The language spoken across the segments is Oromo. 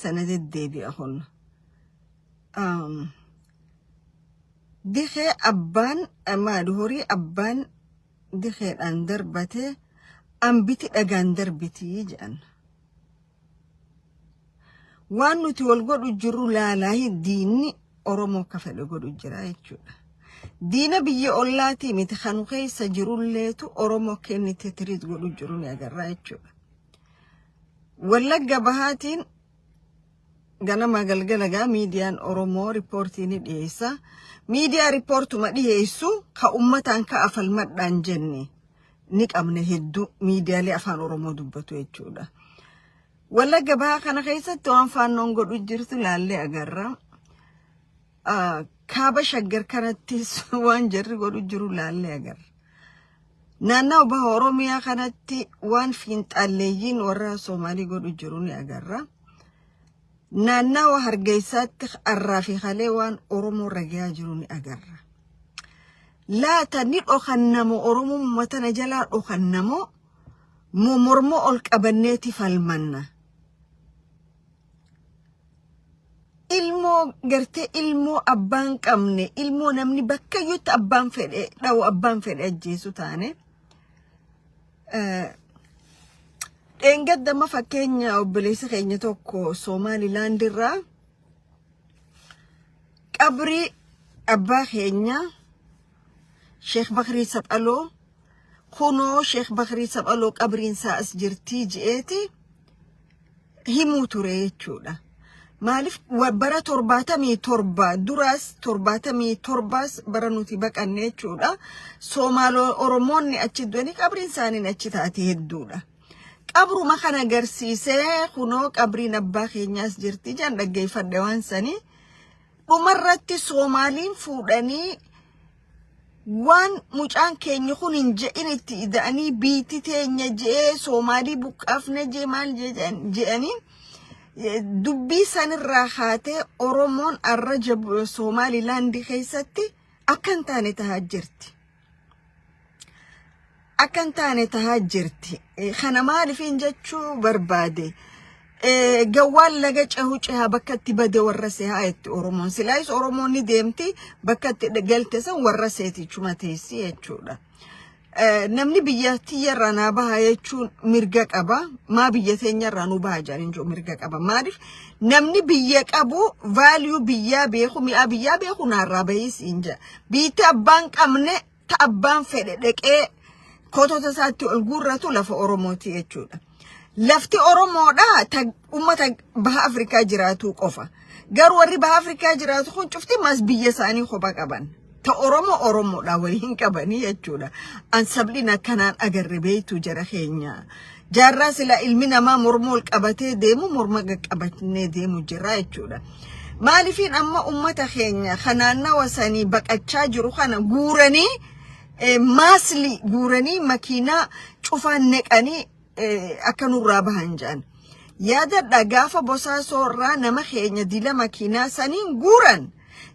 keessa na deddeebi'a kun. Dikee abbaan maali horii abbaan dikeedhaan darbate ambiti dhagaan darbitii jedhan. Waan nuti wal godhu jirru laalaa diinni Oromoo akka fedhe godhu jira jechuudha. Diina biyya ollaatii miti kan keessa jirulleetu Oromoo akka inni itti tiriit godhu jiru ni agarra jechuudha. Wallagga Bahaatiin ganama galgala gaa miidiyaan Oromoo riippoortii ni dhiyeessa. Miidiyaa riippoortuma dhiyeessu ka ummataan ka'a falmadhaan jenne ni qabne hedduu miidiyaalee afaan Oromoo dubbatu jechuudha. Wallagga Bahaa kana keessatti waan faannoon godhu jirtu laallee agarra. Kaaba Shaggar kanattis waan jarri godhu jiru laallee agarra. Naannawa Baha Oromiyaa kanatti waan fiinxaalleeyyiin warra Soomaalii godhu jiru ni agarra. Naannawa Hargeysaatti arraa fi kalee waan Oromoo irra gahaa jiru ni agarra. Laata ni dhokannamo Oromummaa tana jalaa dhokannamo moo mormoo ol qabanneeti falmanna. Ilmoo gartee ilmoo abbaan qabne ilmoo namni bakka iyyuutti abbaan fedhe dha'u abbaan fedhe ajjeesu taane. Dheengaddama fakkeenya obboleessa keenya tokko Somaalilaand irraa qabrii abbaa keenya Sheekh Bakrii Saphaloo kunoo Sheekh Bakrii Saphaloo qabriin isaa as jirtii je'eeti himuu ture jechuudha. Maaliif bara 77 duraas 77s bara nuti baqanne jechuudha. Soomaaloo Oromoonni achi du'anii qabriin isaanii achi taate hedduudha. Qabruma kana agarsiisee kunoo qabriin abbaa keenyaas jirti jedhan dhaggeeffadhe waan sanii. Dhumarratti Soomaaliin fuudhanii waan mucaan keenya kun hin je'in itti ida'anii biitti teenya je'ee Soomaalii buqqaafne jee maal je'anii dubbii sanirraa kaatee Oromoon arra Somaalilaandii keessatti akka hin taane tahaa jirti. Akka hin taane tahaa jirti. Kana maaliifin jechuu barbaade? Gawwaan laga cehu cehaa bakka itti bade warra sehaa jetti Oromoon. Silaayis Oromoon ni deemti bakka itti galte san warra seeti chuma teessi jechuudha. Namni biyya tiyyarraa naa baha jechuun mirga qaba. Maa biyya teenyarraa nu baha jedhanii jiru mirga qaba. Maaliif namni biyya qabu vaaliyuu biyyaa beeku mi'aa biyyaa beeku naarraa bahii siin jedha. Biitti abbaan qabne ta abbaan fedhe dhaqee kotota isaatti ol guurratu lafa Oromooti jechuudha. Lafti Oromoodha ta uummata baha Afrikaa jiraatu qofa. Garuu warri baha Afrikaa jiraatu kun cufti mas biyya isaanii kopha qaban. Ta Oromoo Oromoodha waliin qabanii jechuudha. An sablin akkanaan agarre beektu jara keenya. Jaarraa sila ilmi namaa morma ol qabatee deemu morma qaqqabatnee deemu jira jechuudha. Maalifiin amma uummata keenya kan naannawa sanii baqachaa jiru kana guuranii maasli guuranii makiinaa cufaan neqanii akka nurraa bahan jedhan. Yaadadha gaafa Bosaasoo irraa nama keenya dila makiinaa saniin guuran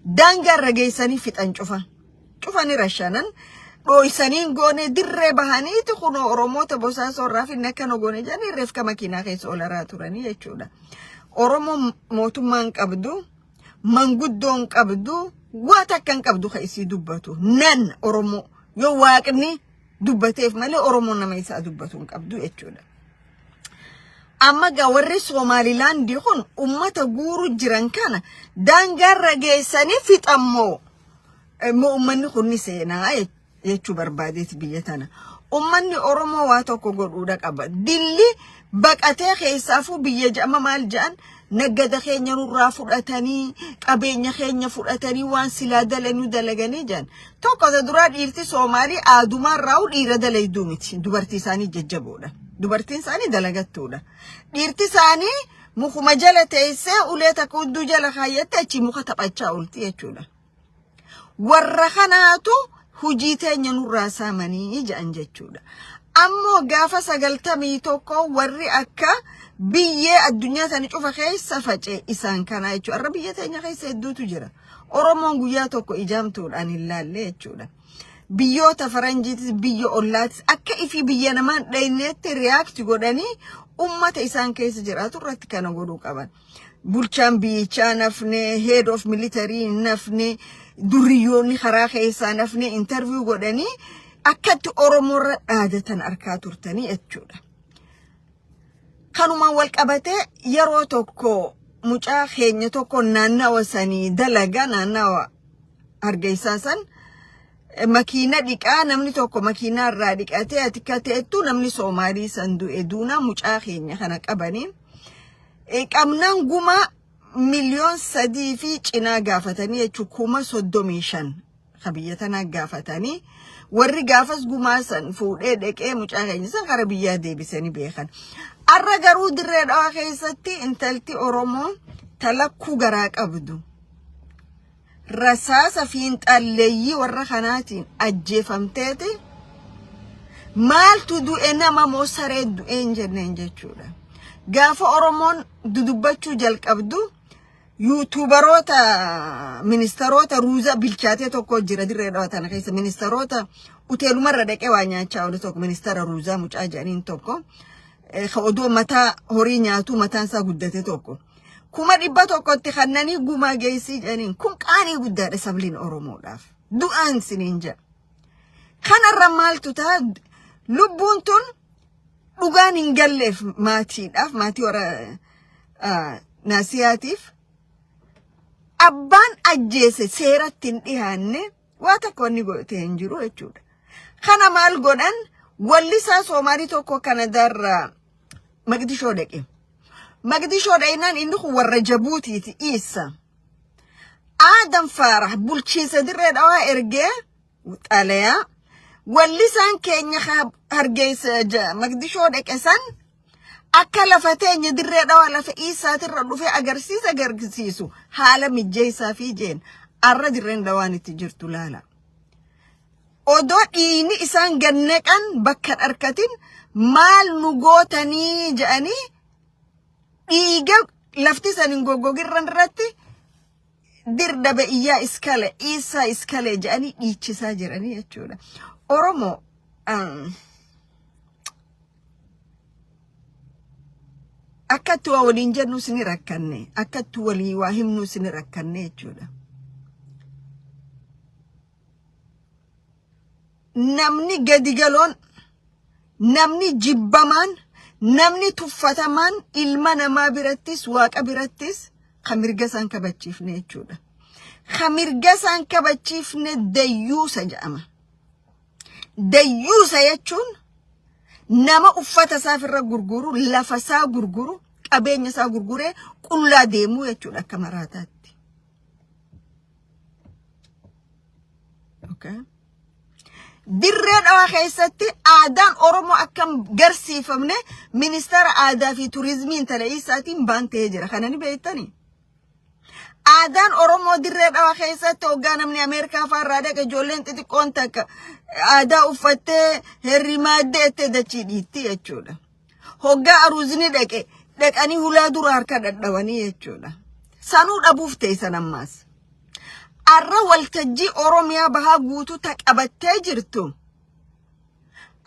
daangaa irra geessanii fixan cufa. Cufani rashanan dhooysaniin goone dirree bahaniiti kunoo Oromoota Bosaasoo irraa finne akkana goone jedhanii reefka makiinaa keessa ol araa turanii jechuudha. Oromoon mootummaa hin qabdu, manguddoo hin qabdu, waa takka hin qabdu kan isii dubbatu. Nan Oromoo yoo waaqni dubbateef malee Oromoon nama isaa dubbatu hin qabdu jechuudha. Amma gaa warri Somaalilaandii kun ummata guuru jiran kana daangaarra geessanii fixammoo immoo ummanni kun ni seenaa jechuu barbaadeeti biyya tana. Ummanni Oromoo waa tokko godhuudha qaba. Dilli baqatee keessaafuu biyya jedhama maal jedhan naggada keenya nurraa fudhatanii qabeenya keenya fudhatanii waan silaa dalanu dalaganii jedhan. Tokko ta duraa dhiirti Soomaalii aadumaan raa'u dhiira dalayduu miti. Dubartii isaanii jajjaboodha. Dubartiin isaanii dalagattuudha. Dhiirti isaanii mukuma jala teessee ulee takka hudduu jala kaayyatte achii muka taphachaa oolti jechuudha. Warra kanaatu hujii teenya nurraa saamanii jedhan jechuudha. Ammoo gaafa 91 warri akka biyyee addunyaa tana cufa keessa face isaan kanaa jechuudha. Har'a biyya teenya keessa hedduutu jira. Oromoon guyyaa tokko ijaamtuudhaan hin laalle jechuudha. Biyyoota faranjiitis biyya ollaatis akka ifii biyya namaan dhayneetti react godhanii ummata isaan keessa jiraatu irratti kana godhuu qaban. Bulchaan biyyichaa nafne, head of military nafne, duriyyoonni karaa keessaa nafne interview godhanii akkatti Oromoorra dhaadatan arkaa turtanii jechuudha. Kanumaan wal qabatee yeroo tokko mucaa keenya tokko naannawa sanii dalaga, naannawa Hargeysaa san makiina dhiqaa, namni tokko makiinaa irraa dhiqatee ati akka ta'ettu namni Soomaalii san du'e duunaa mucaa keenya kana qabanii qabnaan gumaa 3 miliyoon fi cinaa gaafatanii jechuun 35,000 ka biyya tanaa gaafatanii, warri gaafas gumaa san fuudhee dhaqee mucaa keenya san kara biyyaa deebisanii beekan. Arra garuu Dirree Dhawaa keessatti intalti Oromoo talakkuu garaa qabdu rasaasa fiinxalleeyyii warra kanaatiin ajjeefamteeti, maaltu du'e, nama moo saree du'e hin jenneen jechuudha. Gaafa Oromoon dudubbachuu jalqabdu, YouTuberoota, ministeerota ruuza bilchaatee tokko jira Dirree Dhawaa tana keessa, ministeerota uteelumarra dhaqee waa nyaachaa oolu tokko, ministeera ruuzaa mucaa jedhaniin tokko, ka odoo mataa horii nyaatu mataan isaa guddate tokko. 100,000tti kannanii gumaa geessii jedhaniin. Kun qaanii guddaadha sabliin Oromoodhaaf. Du'aan siniin jedha. Kanarra maaltu ta'a? Lubbuun tun dhugaan hin galleef maatiidhaaf, maatii warra Naasiyaatiif. Abbaan ajjeese seeratti hin dhiyaanne, waa takka wanni godhate hin jiru jechuudha. Kana maal godhan? Wallisaa Soomaalii tokko Kanadaarraa Maqdishoo dhaqe. Maqdishoo dhaqnaan inni kun warra Jabuutiiti dhiissa. Aadan Faarax bulchiinsa Dirree Dhawaa ergee xalayaa, wallisaan keenya Hargeysa Maqdishoo dhaqe san akka lafa teenya Dirree Dhawaa lafa Iisaatirra dhufee agarsiisa agarsiisu haala mijjeessaa fi jeen. Arra Dirreen Dhawaan itti jirtu laala. Odoo dhiigni isaan gannaqan bakka hin arkatin, maal nu gootanii jedhanii dhiiga lafti san hin goggogirran irratti dirdabe iyyaa iskale Iisaa iskale jedhanii dhiichisaa jiranii jechuudha. Oromoo akkatti waa waliin jennus ni rakkanne, akkatti walii waa himnus ni rakkanne jechuudha. Namni gadi galoon, namni jibbamaan, namni tuffatamaan ilma namaa birattis waaqa birattis kan mirga isaan kabachiifne jechuudha. Kan mirga isaan kabachiifne dayyuusa jedhama. Dayyuusa jechuun nama uffata isaa ofirra gurguru, lafa isaa gurguru, qabeenya isaa gurguree qullaa deemuu jechuudha akka maraataatti. Okay. Dirree Dhawaa keessatti aadaan Oromoo akka hin garsiifamne ministeera aadaa fi turizimii intala isaatiin baan ta'ee jira. Kana ni beektanii? Aadaan Oromoo Dirree Dhawaa keessatti hoggaa namni Ameerikaa fa'aa irraa dhaqe, ijoolleen xixiqqoon takka aadaa uffattee herri maaddee ettee dachii dhiitti jechuudha. Hoggaa aruuzni dhaqe, dhaqanii hulaa dura harka dhadhawanii jechuudha. Sanuu dhabuuf teessan ammaas. Arra waltajjii Oromiyaa bahaa guutuu ta qabattee jirtu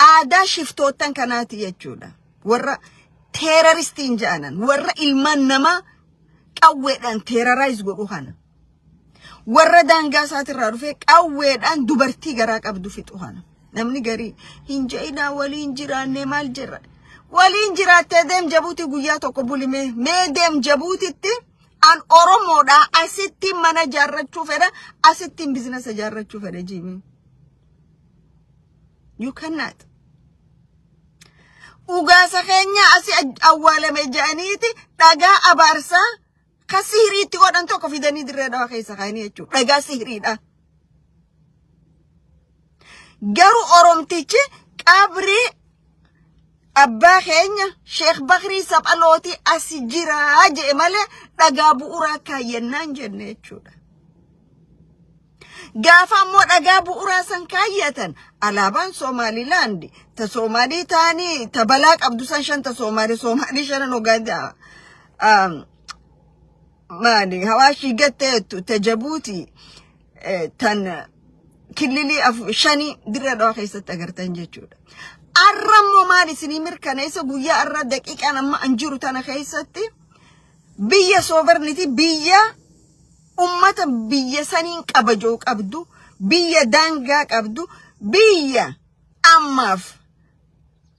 aadaa shiftoottan kanaati jechuudha. Warra terroristiin jedhanan, warra ilmaan namaa qawweedhaan terrorize godhu kana. Warra daangaa isaatirraa dhufee qawweedhaan dubartii garaa qabdu fixu kana. Namni garii hin je'inaa, waliin jiraannee maal jirra. Waliin jiraattee deem Jabuutii guyyaa tokko bulimee, mee deem Jabuutitti, an Oromoodha, asitti mana ijaarrachuu fedha, asittiin business ijaarrachuu fedha jiimee. You cannot. Ugaasa keenya asi awwaalame jedhaniiti dhagaa abaarsaa ka sihiriitti godhan tokko fidanii Dirree Dhawaa keessa kaa'anii jechuudha. Dhagaa sihiriidha. Garuu Oromtichi qabrii abbaa keenya Sheekh Bakrii Saphalootii asi jiraa jedhe malee dhagaa bu'uuraa kaayyannaan jenne jechuudha. Gaafa ammoo dhagaa bu'uuraa san kaayyatan, alaabaan Somaalilaand ta Soomaalii ta'anii ta balaa qabdu san shan, ta Soomaalii Soomaalii shanan hoggaa maali Hawaashii gatteettu, ta Jabuutii tan killilii shanii Dirree Dhawaa keessatti agartan jechuudha. Arra immoo maal isinii mirkaneessa? Guyyaa arra daqiiqaan amma an jiru tana keessatti Biyya sovereignty, biyya ummata biyya saniin kabajoo qabdu, biyya daangaa qabdu, biyya ammaaf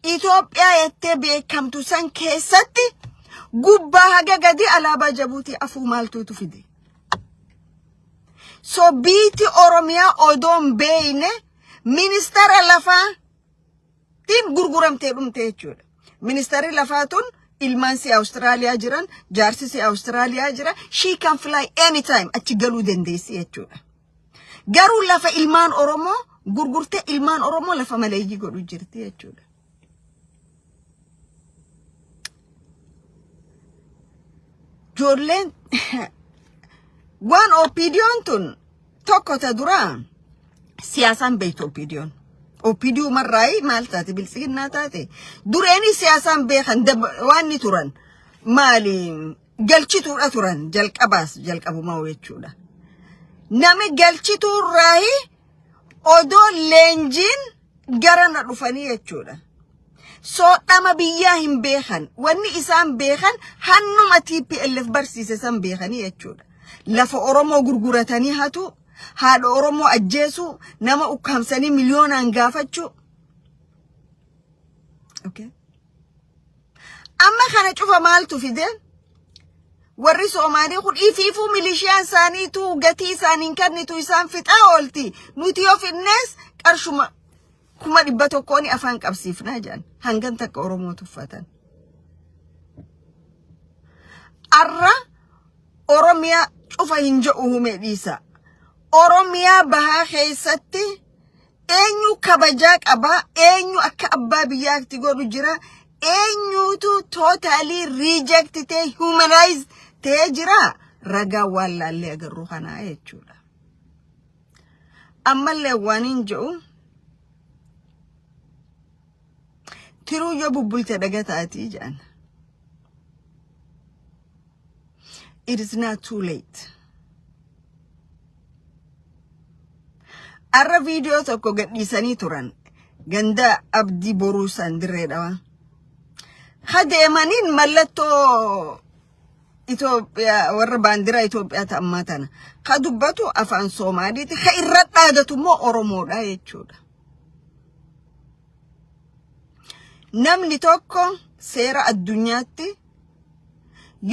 Itoophiyaa jettee beekamtu san keessatti gubbaa haga gadi alaabaa Jabuutii afuu maaltuutu fide? So biiti Oromiyaa odoo hin beekne ministeera lafaatiin gurguramtee dhumte jechuudha. Ministeerri lafaa tun ilmaan si Awustiraaliyaa jiran, jaarsi si Awustiraaliyaa jira, she can fly anytime, achi galuu dandeessi jechuudha. Garuu lafa ilmaan Oromoo gurgurtee ilmaan Oromoo lafa maleeyyii godhu jirti jechuudha. Ijoolleen waan OPDOn tun tokko ta duraa siyaasaan beektu OPDOn. OPDO marraayi maal taate? Biltsiginnaa taate. Dureeni siyaasaan beekan waan ni turan maali, galchituudha turan jalqabaas jalqabumaa jechuudha. Nami galchituurraayi odoo leenjiin gara na dhufanii jechuudha. Soodhama biyyaa hin beekan. Wanni isaan beekan hannuma TPLF barsiise san beekanii jechuudha. Lafa Oromoo gurguratanii hatu, haadha Oromoo ajjeesuu, nama ukkaamsanii miliyoonaan gaafachuu. Okay. Amma kana cufa maaltu fide? Warri Soomaalii kun ifiifuu milishiyaan isaaniitu gatii isaaniin kennitu, isaan fixaa oolti. Nuti yoo fidnees qarshuma 100,000 afaan qabsiifnaa jedhan, hangan takka Oromoo tuffatan. Arra Oromiyaa cufa hin jedhu, hume dhiisa. Oromiyaa bahaa keessatti eenyu kabajaa qabaa? Eenyu akka abbaa biyyaatti godhu jira? Eenyutu totally reject ta'e, humanize ta'ee jira? Ragaa waan laallee agarru kanaa jechuudha. Ammallee waan hin jedhu, tiruu yoo bubbulte dhaga taatii jedhan. It is not too late. Arra viidiyoo tokko gadhiisanii turan, ganda Abdii Boruu san, Dirree Dhawaa. Ha deemaniin mallattoo Itoophiyaa, warra baandiraa Itoophiyaa ta'ammaa tana. Ka dubbatu afaan Soomaaliiti. Ka irra dhaadatu immoo Oromoodha jechuudha. Namni tokko seera addunyaatti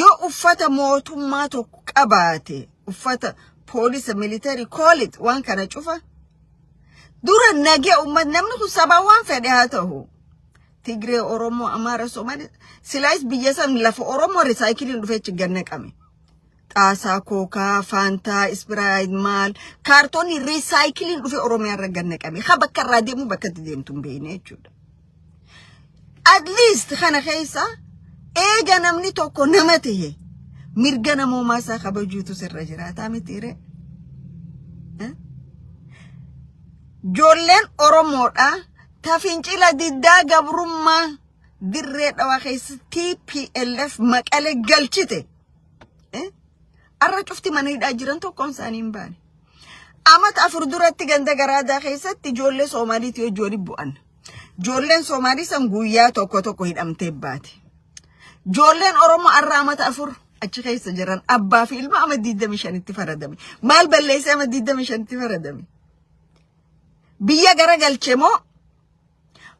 yoo uffata mootummaa tokko qabaate, uffata poolisa, military, call it, waan kana cufa dura nagee ummat, namni kun sabaa waan fedhe haa ta'u. Tigree, Oromoo, Amaara, Somaalee, silaayis biyya san lafa Oromoo recycleiin dhufee achi gad naqame. Xaasaa Kookaa, Faantaa, Sprite, maal kaartoonni recycleiin dhufee Oromiyaa irra gad naqame. Ha bakka irraa deemu, bakka itti deemtu hin beekne jechuudha. At least kana keessa eega namni tokko nama tahe mirga namoomaa isaa kabajuutu sirra jiraataa mitiire. Ijoolleen Oromoodha ta fincila diddaa gabrummaa Dirree Dhawaa keessa TPLF Maqalee galchite. Arra cufti mana hidhaa jiran, tokkoon isaanii hin baane. Amata 4 duratti ganda Garaadaa keessatti ijoollee Soomaaliitii ijoollee bu'an. Ijoolleen Soomaalii san guyyaa tokko tokko hidhamtee baate. Ijoolleen Oromoo arra amata 4 achi keessa jiran, abbaa fi ilma ama 25tti faradame. Maal balleessee ama 25tti faradame? Biyya gara galche moo,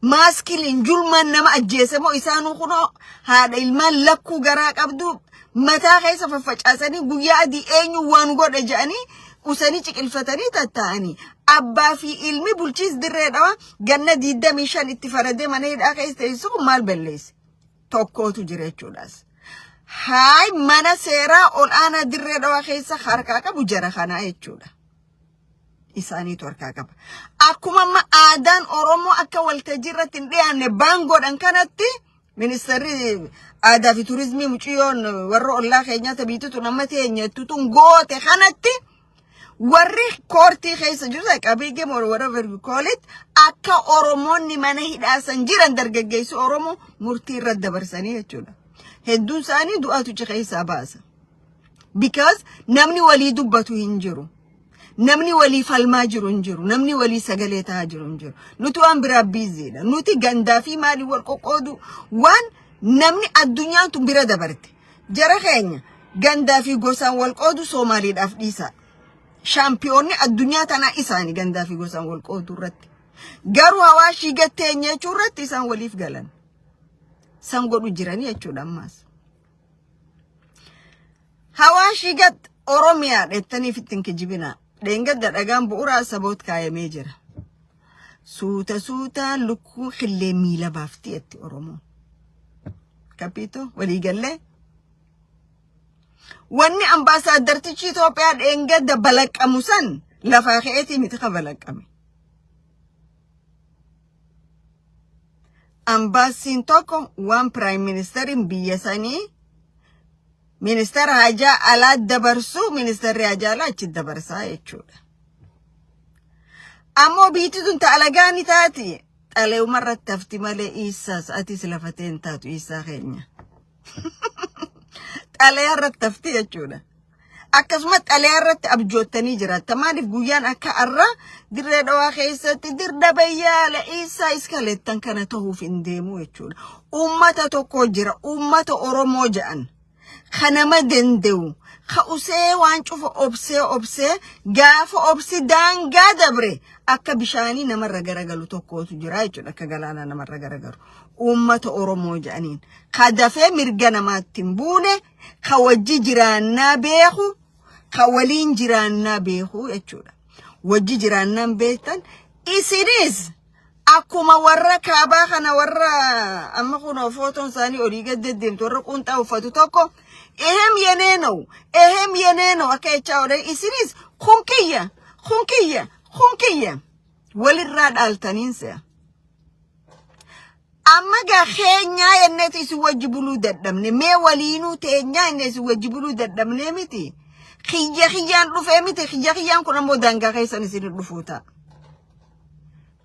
maaskiliin julmaan nama ajjeese moo? Isaanuu kunoo haadha ilmaan lakkuu garaa qabdu mataa keessa faffacaasanii guyyaa adii eenyu waan godhe jedhanii usanii ciqilfatanii tatta'anii, abbaa fi ilmi bulchiis Dirree Dhawa ganna 25 itti faradee mana hidhaa keessa teessu kun maal balleesse? Tokkootu jira jechuudhaas. Haay, mana seeraa ol aanaa Dirree Dhawaa keessa harkaa qabu jara kanaa jechuudha. Isaaniitu harkaa qaba. Akkuma amma aadaan Oromoo akka waltajjii irratti hin dhiyaanne ban godhan kanatti, ministeerri aadaa fi turizimii mucayyoon warra ollaa keenyaa tabiitu nama teenyettu tun goote kanatti, warri koortii keessa jiru, qabiyyee or whatever you call it, akka Oromoonni mana hidhaasan jiran dargaggeessi Oromoo murtii irra dabarsanii jechuudha. Hedduun isaanii du'aatu keessaa baasa. Because namni walii dubbatu hin jiru. Namni walii falmaa jiru hin jiru. Namni walii sagalee ta'aa jiru hin jiru. Nuti waan biraa busydha. Nuti gandaa fi maalii wal qoqqoodu waan namni addunyaan tun bira dabarte. Jara keenya Gandaa fi gosaan wal qoodu Soomaaliidhaaf dhiisa. Shaampiyoonni addunyaa tanaa isaani gandaa fi gosaan wal qoodu irratti. Garuu Hawaashii gatteenya jechuu irratti isaan waliif galan. San godhu jiranii jechuudha ammaas. Hawaashii gat Oromiyaa dheettaniif ittiin kijibinaa. Dheengadda dhagaan bu'uuraa saboot kaayamee jira. Suuta suutaan lukkuu qillee miila baafti jetti Oromoon. Kapiito waliigallee. Wanni ambaasaaddartichi Itoophiyaa dheengadda balaqqamu san lafaa ka'eetii miti ka balaqqame. Ambaasiin tokko waan piraayim ministeriin biyya sanii ministeera hajaa alaa dabarsu ministeerri hajaa alaa achi dabarsaa jechuudha. Ammoo biitti tun ta alagaa ni taati. Xaleewuma irratti hafti malee Iisaas atis lafa teen taatu Iisaa keenya. Xalayaa irratti hafti jechuudha. Akkasuma xalayaa irratti abjoottanii jiraatta. Maaliif guyyaan akka har'a Dirree Dhawaa keessatti dirda bayyaala Iisaa iskaleettan kana ta'uuf hin deemu jechuudha. Uummata tokko jira. Uummata Oromoo jedhan. Ka nama danda'u. Ka usee waan cufa obsee obsee gaafa obsi daangaa dabre akka bishaanii namarra garagalu tokkotu jira jechuudha. Akka galaanaa namarra garagalu. Uummata Oromoo jedhaniin. Ka dafee mirga namaatti hin buune. Ka wajji jiraannaa beeku, ka waliin jiraannaa beeku jechuudha. Wajji jiraannaan beektan isinis akkuma warra kaabaa kana warra amma kunoo footoon isaanii olii gad deddeemtu warra quunxaa uffatu tokko ehem yenee now ehem yenee now akka jechaa oolan isinis kun kiyya kun kiyya kun kiyya walirraa dhaaltaniin se'a. Amma gaa keenyaa jenneeti isin wajji buluu dadhabne. Mee waliinuu teenyaa jennee isin wajji buluu dadhabnee miti. Kiyya kiyyaan dhufee miti. Kiyya kiyyaan kun ammoo daangaa keessan isin dhufuu ta'a.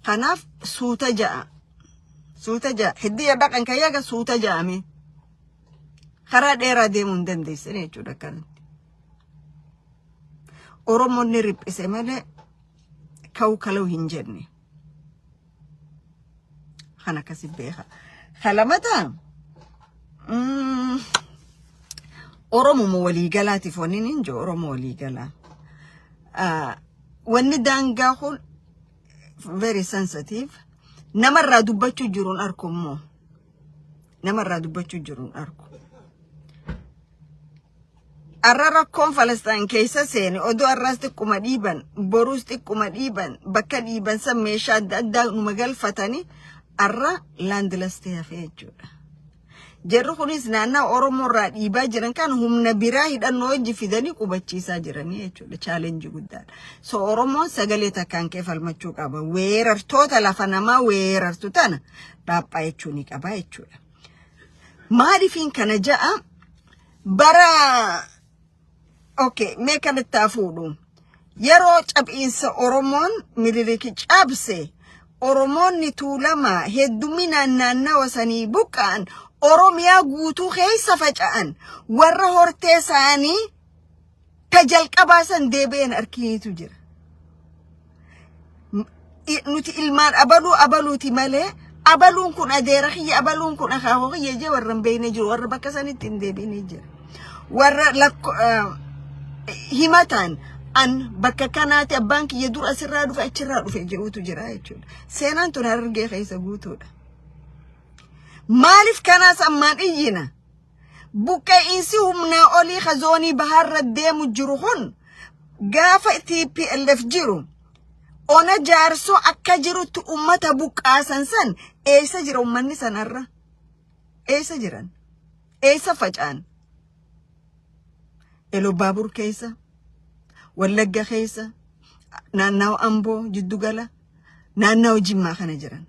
Kanaaf suuta ja'a. Suuta ja'a. Hiddiya dhaqan kayyaga suuta ja'ame. Karaa dheeraa deemuu hin dandeessan jechuudha akkanatti. Oromoon ni riphise malee ka'u kalau hin jenne. Kan akkasi beeka. Kalamata Oromuma waliigalaatiif wanni hin jiru Oromoo waliigalaa. Wanni daangaa kun very sensitive. Namarraa dubbachuu jiruun arku immoo. Namarraa dubbachuu jiruun arku. Arra rakkoon Falasxaan keessa seene odoo arraas xiqquma dhiiban boruus xiqquma dhiiban bakka dhiiban san meeshaa adda addaa numa galfatanii arra landless ta'e hafee jechuudha. Jarri kunis naannaa Oromoo irraa dhiibaa jiran kan humna biraa hidhannoo hojii fidanii qubachiisaa jiranii jechuudha. Challenge guddaadha. So Oromoon sagalee takkaan kee falmachuu qaba. Weerartoota lafa namaa weerartu tana dhaaphaa jechuu ni qaba jechuudha. Maaliifiin kana ja'a? Bara okay mee kanatti haa fuudhu. Yeroo cab'iinsa Oromoon Miniliki cabse, Oromoonni Tuulamaa hedduminaan naannawa sanii buqqa'an, Oromiyaa guutuu keessa faca'an, warra hortee isaanii ta jalqabaa san deebi'een arkiiniitu jira. Nuti ilmaan abaluu abaluuti malee abaluun kun adeera kiyya, abaluun kun akaakuu kiyya jee warra hin beekne jiru, warra bakka sanitti hin deebiine jira. Warra lakko himataan an bakka kanaati, abbaan kiyya dur asirraa dhufe, achirraa dhufe jedhutu jira jechuudha. Seenaan tun Harargee keessa guutuudha. Maaliif kanaas ammaan iyyina? Buqqa'iinsi humnaa olii ka zoonii bahaarra deemu jiru kun gaafa TPLF jiru ona Jaarsoo akka jirutti ummata buqqaasan san eessa jira ummanni sanarra? Eessa jiran? Eessa faca'an? Elo Baabur keessa, Wallagga keessa, naannawa Amboo jiddugala, naannawa Jimmaa kana jiran.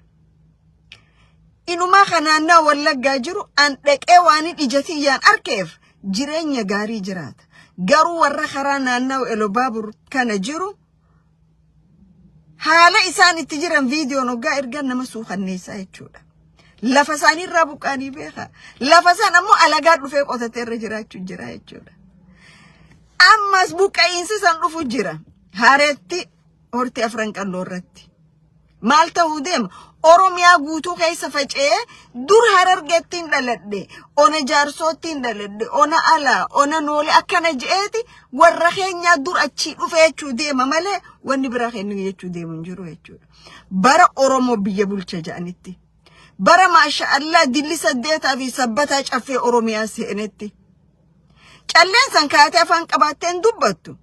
Inumaa kan naannawa Wallaggaa jiru an dhaqee waan ija tiyyaan arkeef jireenya gaarii jiraata. Garuu warra karaa naannawa Elo Baabur kana jiru haala isaan itti jiran viidiyoon hoggaa ergan nama suukanneessaa jechuudha. Lafa isaanii irraa buqqaanii beeka. Lafa isaan ammoo alagaa dhufee qotatee irra jiraachuu jira jechuudha. Ammas buqqa'iinsi san dhufu jira. Haareetti hortii Afran Qalloo irratti. Maal ta'uu deema? Oromiyaa guutuu keessa faca'ee dur Harargeettiin dhaladhe, ona Jaarsoottiin dhaladhe, ona Alaa, ona Noolee akkana je'eeti warra keenyaa dur achii dhufe jechuu deema malee wanni biraa kennu jechuu deemu hin jiru jechuudha. Bara Oromoo biyya bulcha jedhanitti. Bara maasha Allah dilli saddeetaa fi sabbataa caffee Oromiyaa seenetti. Calleen san kaatee afaan qabaattee hin dubbattu.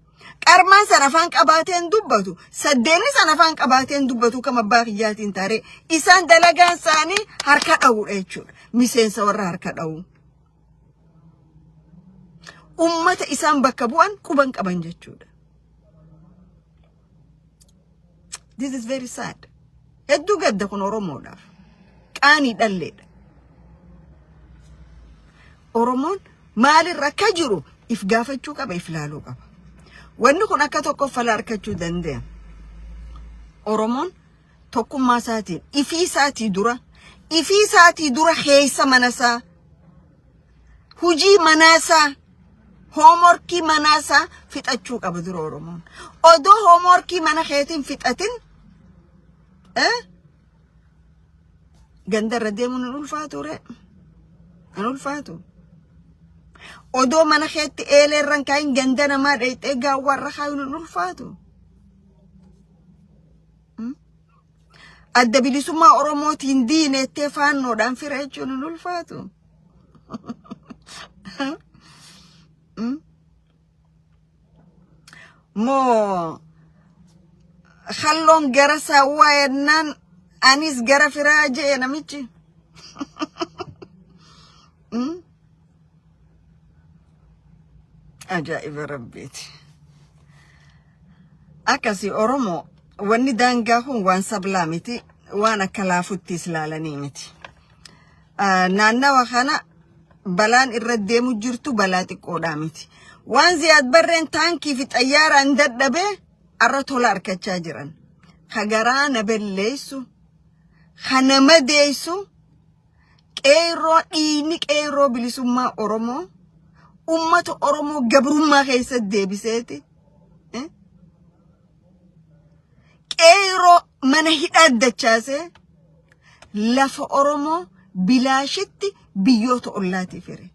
Qarmaan san afaan qabaatee hin dubbatu. Saddeenni san afaan qabaatee hin dubbatu kama abbaa kiyyaatiin taaree. Isaan dalagaan isaanii harka dha'uudha jechuudha. Miseensa warra harka dha'u. Ummata isaan bakka bu'an quban qaban jechuudha. This is very sad. Hedduu gadda kun Oromoodhaaf. Qaanii dhalleedha. Oromoon maalirra akka jiru if gaafachuu qaba, if laaluu qaba. Wanni kun akka tokko fala argachuu danda'a. Oromoon tokkummaa isaatiin ifii isaatii dura keessa mana isaa, hujii manaasaa, homeworkii manaasaa fixachuu qaba dura Oromoon. Odoo homeworkii mana keetiin fixatin ganda irra deemuun hin ulfaatu ree. Hin ulfaatu. Odoo mana keetti eelee irra hin kaayin ganda namaa dheeyxee gaawwaa irra kaayuun hin ulfaatu. Adda Bilisummaa Oromootiin diinettee faannoodhaan fira jechuun hin ulfaatu. Moo halloon gara saawwaa yennaan anis gara firaa jee namichi. Ajaa'iba rabbiiti. Akkasii Oromoo, wanni daangaa kun waan sablaa miti, waan akka laafuttis laalanii miti. Naannawa kana balaan irra deemu jirtu balaa xiqqoodhaa miti. Waan Ziyaad Barreen taankii fi xayyaaraan dadhabee arra tola harkachaa jiran. Ka garaa na belleessu, ka nama deessu, qeerroo dhiigni qeerroo bilisummaa Oromoo ummata Oromoo gabrummaa keessatti deebiseeti. Qeerroo mana hidhaa dachaasee lafa Oromoo bilaashitti biyyoota ollaatiif hire.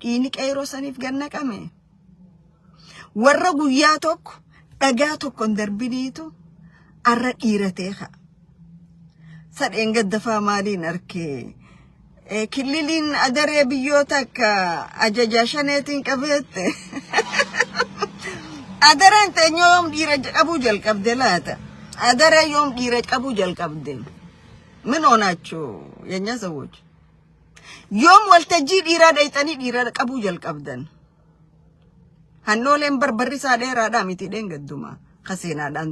Dhiigni qeerroo saniif gannaqame. Warra guyyaa tokko dhagaa tokko hin darbiniitu arra dhiiratee ka'a. Sadheen gaddafaa maaliin arkee? Killiliin adaree biyyoota akka ajajaa shaneetiin qabeette. Adareen teenyoo yoom dhiira qabuu jalqabde laata? Adaree yoom dhiira qabuu jalqabde? ምን ሆናችሁ የኛ ሰዎች? Yoom waltajjii dhiiraa dhayxanii dhiira qabuu jalqabdan? Hannooleen barbarri isaa dheeraadhaa miti dheengadduma kaseenaadhaan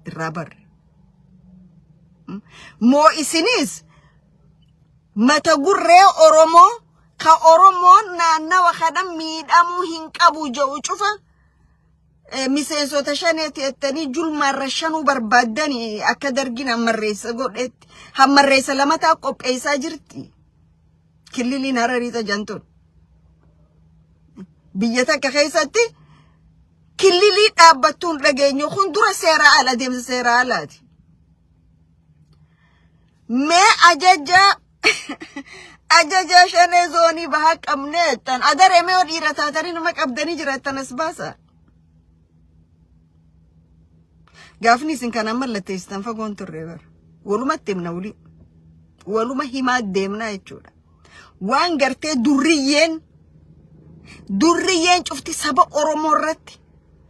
irraa barre. Moo isinis mata gurree Oromoo ka Oromoon naannawa kana miidhamuu hin qabu jedhu cufa miseensota shaneeti jettanii julmaarra shanuu barbaaddanii akka dargin hammarreessa godhetti hammarreessa lamataa qopheessaa jirti. Killiliin Hararii tajantuun. Biyya takka keessatti killilii dhaabbattuun dhageenyu kun dura seera ala, deemsa seera alaati. Mee ajaja shanee zoonii bahaa qabnee jettan adaree mee dhiira taatanii nama qabdanii jiraattan as baasa. Gaafni isin kanaan mallatteessitan fagoon turre bara. Walumatti himna wulii. Waluma himaa deemnaa jechuudha. Waan gartee durriyyeen cufti saba Oromoo irratti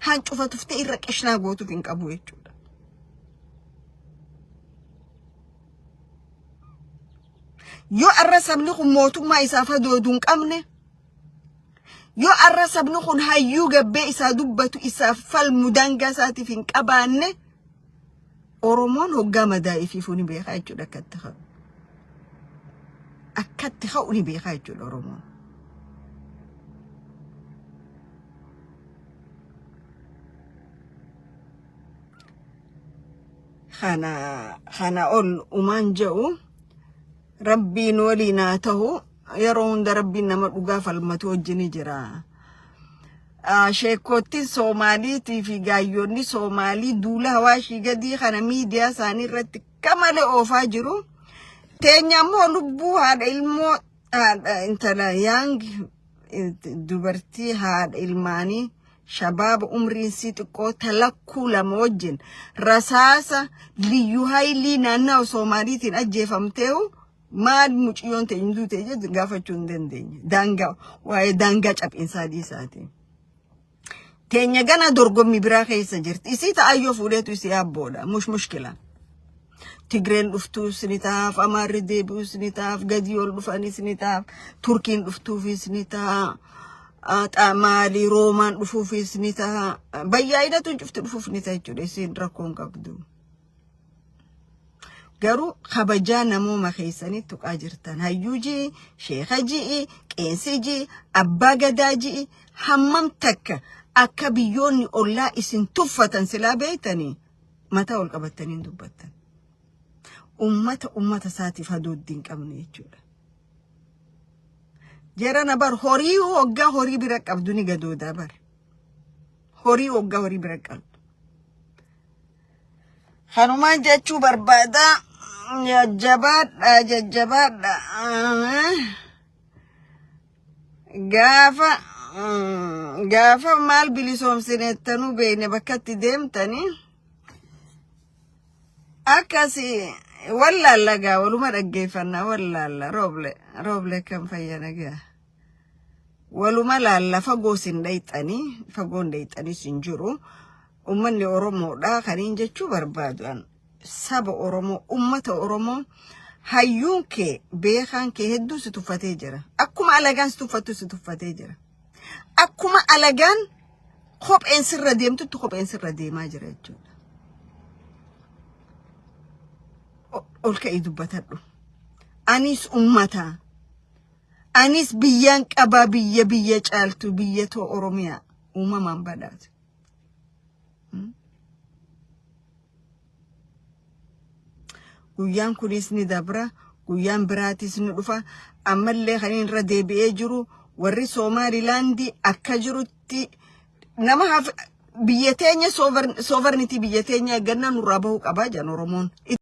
hancufa tuftee irra qishnaa gootuuf hin qabu jechuudha. Yoo arra sabni kun mootummaa isaaf hadoodu hin qabne, yoo arra sabni kun hayyuu gabbee isaa dubbatu, isaaf falmu daangaa isaatiif hin qabaanne, Oromoon hoggaa madaa'ii ni beekaa jechuudha akkatti ka'u. Akkatti ka'u ni beekaa jechuudha Oromoon. Kana ol umaan jedhu rabbiin waliin haa ta'u. Yeroo hunda rabbiin nama dhugaa falmatu wajjin jira. Sheekkoottiin Soomaaliitii fi gaayyoonni Soomaalii duula Hawaashii gadii kana miidiyaa isaanii irratti kamalee oofaa jiru. Teenya ammoo lubbuu haadha ilmoo, haadha intala young dubartii, haadha ilmaanii, shabaaba umriin sii xiqqoo talakkuu 2 wajjin rasaasa liyyuu haayilii naannawa Soomaaliitiin ajjeefamteehu, maal muciyyoon ta'e duute jedhu gaafachuu hin dandeenye. Daangaa, waa'ee daangaa cabinsaa dhiisaatiin. Teenya gana dorgommii biraa keessa jirti. Isii ta'ayyoo fuudheetu isii abboodha. Mush mushkila. Tigreen dhuftuus ni taa'aaf, Amaarri deebi'uus ni taa'aaf, gadii ol dhufanis ni taa'aaf, Turkiin dhuftuufis ni ta'a, Maali, Roomaan dhufuufis ni ta'a. Bayyaa'inatu cufti dhufuuf ni ta'a jechuudha. Isiin rakkoon qabdu. Garuu kabajaa namooma keessanii tuqaa jirtan. Hayyuu ji'i, sheeka ji'i, qeensi ji'i, abbaa gadaa ji'i, hammam takka akka biyyoonni ollaa isin tuffatan silaa beektanii mataa ol qabattanii hin dubbattan. Ummata ummata isaatiif hadooddi hin qabne jechuudha. Jarana bar, horii hoggaa horii bira qabdu ni gadoodaa bar. Horii hoggaa horii bira qabdu. Kanumaan jechuu barbaada. Jajjabaadha, jajjabaadha. Gaafa maal bilisoomsinettanuu beekne bakka itti deemtanii akkasi wallaalla gaa, waluma dhaggeeffannaa wallaalla. Rooble, rooble kan fayyana gaa. Waluma laalla, fagoo sin dhayxanii, fagoon dhayxanii sin jiru. Uummanni Oromoodha kaniin jechuu barbaadu an. Saba Oromoo, ummata Oromoo, hayyuun kee, beekaan kee hedduu si tuffatee jira. Akkuma alagaan si tuffattu si tuffatee jira. Akkuma alagaan kopheen sirra deemtutti kopheen sirra deemaa jira jechuudha. Ol ka'ii dubbatadhu. Anis ummata. Anis biyyaan qabaa, biyya biyya caaltu, biyya too Oromiyaa uumamaan badhaatu. Guyyaan kunis ni dabra, guyyaan biraatis ni dhufa. Ammallee kan irra deebi'ee jiru, warri Somaalilaandii akka jirutti nama biyya teenya, sovereignty biyya teenya eeggannaa nurraa bahuu qabaa jedhan Oromoon.